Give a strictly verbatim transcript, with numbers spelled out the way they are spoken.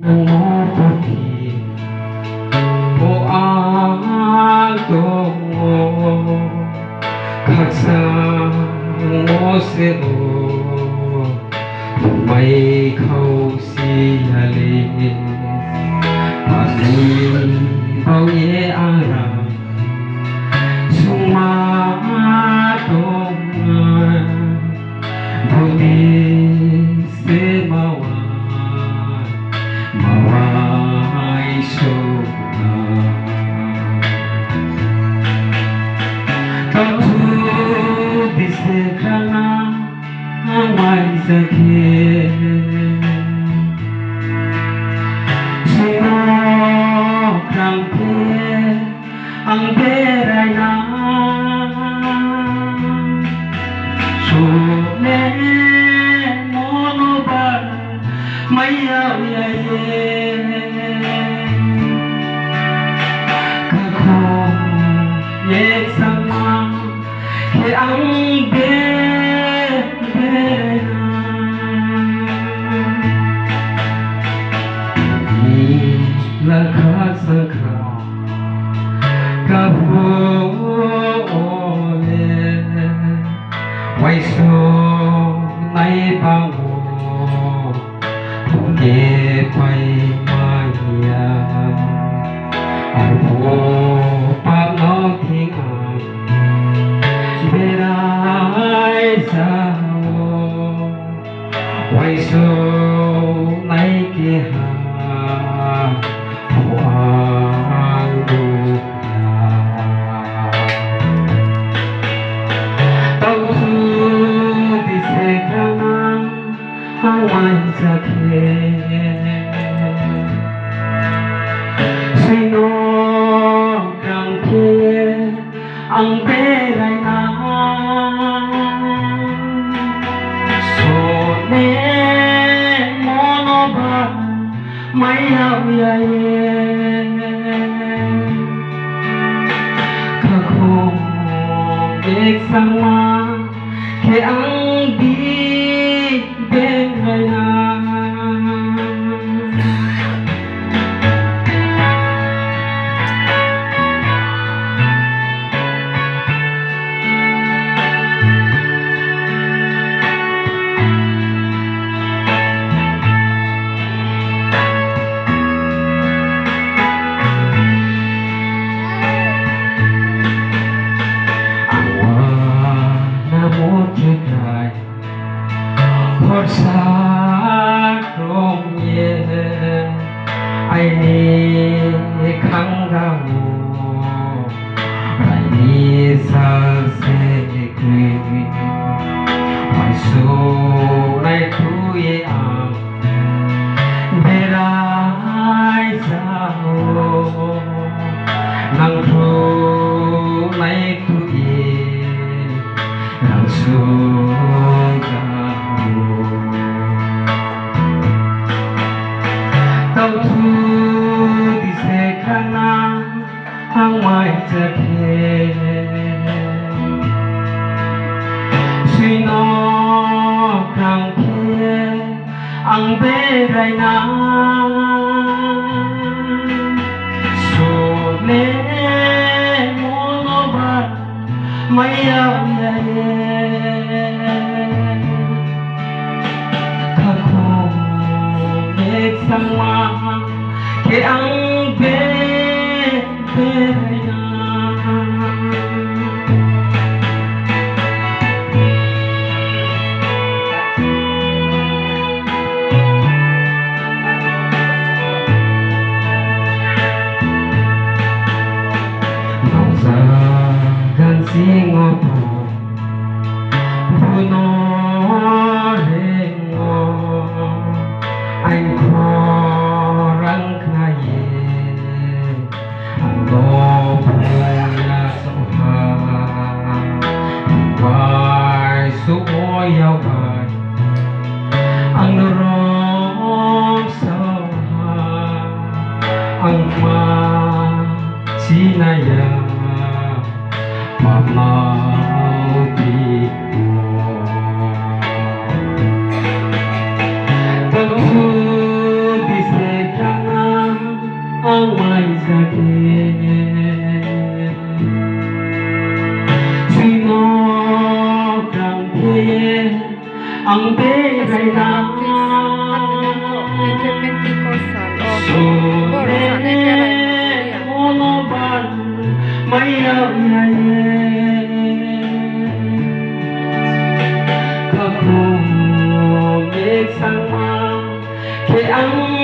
Nung no puthi bo ang tong ou, khakchang wo se o, mai khausi ya le. Ani baoh ye ang rang sungma tong na, budi se ma wa, ma wai sung na. Taoh thu di se khrana, ang mai ja khe. Sino krang khe ang berai na. Sole mono bar mai yag ya ye. Kakho ye sama khe ang be, berai na. Ni lakha sakha kapho le, waisung nai bang wo, kepai mai ya. Arphuh pap no thing ang berai ja wo, waisung nai keha pho ang nuh ya. Taoh thu di se khrana, ang mai ja khe. Sino krang khe ang berai na. Sole mono bar mai yag ya ye. Kakho ye sama khe ang bi berai na. Ang uana muthikrai khorsa krung ye, aini khangga wo rai ni sal se kroi. Waisung nai tui ye ang berai ja wo, nang khruh nai tui ye nang sung ja wo. Taoh thu di se khrana, ang mai ja khe. Sino krang khe ang berai na. Sole mono bar mai yag ya ye. Kakho ye sama khe ang be, berai na. Noksa gansing wo pho bu no reing ou, aini khorang khna ye Ang berai na. Tei khe Pentecost sal wo. Bor sane kerai mo ya. Mono ban mai yag ya ye. Khaphang ye sangma khe ang